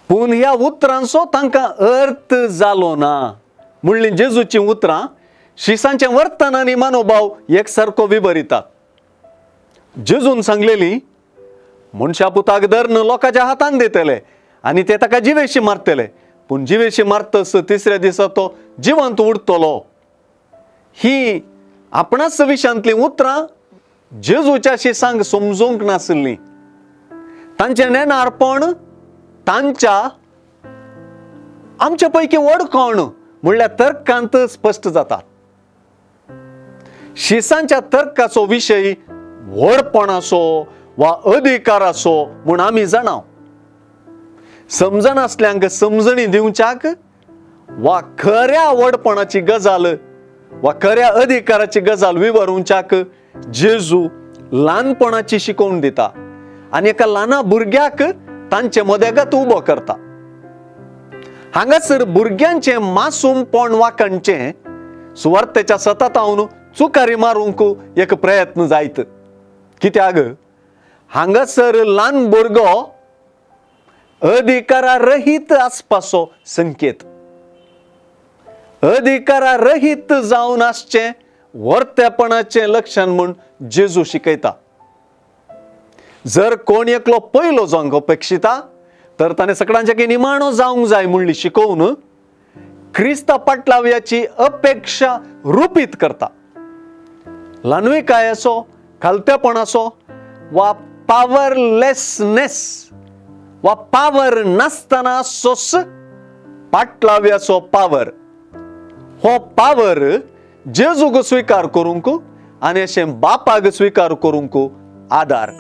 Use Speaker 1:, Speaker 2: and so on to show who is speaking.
Speaker 1: पूण ह्या उतरांचो तांकां अर्थ जालो ना म्हणली जेजूचीं उतरां शिसांचें वर्तन आनी मनोभाव एकसारको विवरितात. जेजून सांगलेली मनशा पुताक धरून लोकांच्या हातान दितले आनी ते ताका जिवेशी मारतले, पूण जिवेशी मारतस तिसऱ्या दिसा तो जिवंत उरतलो. ही आपणाच विशयांतलीं उतरां जेजूच्या शिसांक समजूंक नासलीं. तांचें नेणारपण तांच्या आमच्या पैकी व्हड कोण म्हणल्यार तर्कांत स्पश्ट जाता. शिसांच्या तर्काचो विशय व्हडपणाचो वा अधिकाराचो म्हूण आमी जाणाव. समजनासल्यांक समजणी दिवच्याक वा खऱ्या व्हडपणाची गजाल वा खऱ्या अधिकाराची गजाल विवरूंच्याक जेजू ल्हानपणाची शिकोवन दिता आनी एका ल्हाना भुरग्याक तांचे मदेगत उबो करता. हांगासर भुरग्यांचें मासूमपण वाकांचें सुवार्थेच्या सततावन चुकारी मारूंक एक प्रयत्न जायत. कित्याक हांगासर ल्हान भुरगो अधिकारा रहीत आसपाचो संकेत, अधिकारा रहीत जावन आसचें वर्तेपणाचें लक्षण म्हूण जेजू शिकयता. जर कोण एकलो पयलो जावंक अपेक्षिता तर ताणें सगळ्यांच्या निमाणो जावंक जाय म्हणली शिकोवन क्रिस्ता पाटलाव्याची अपेक्षा रुपीत करता. ल्हानविकायेचो, खालतेपणाचो वा पावरलेसनेस वा पावर नासतना सोस पाटलाव्याचो पावर, हो पावर जेजूक स्विकार करूंक आनी अशें बापाक स्विकार करूंक आदार.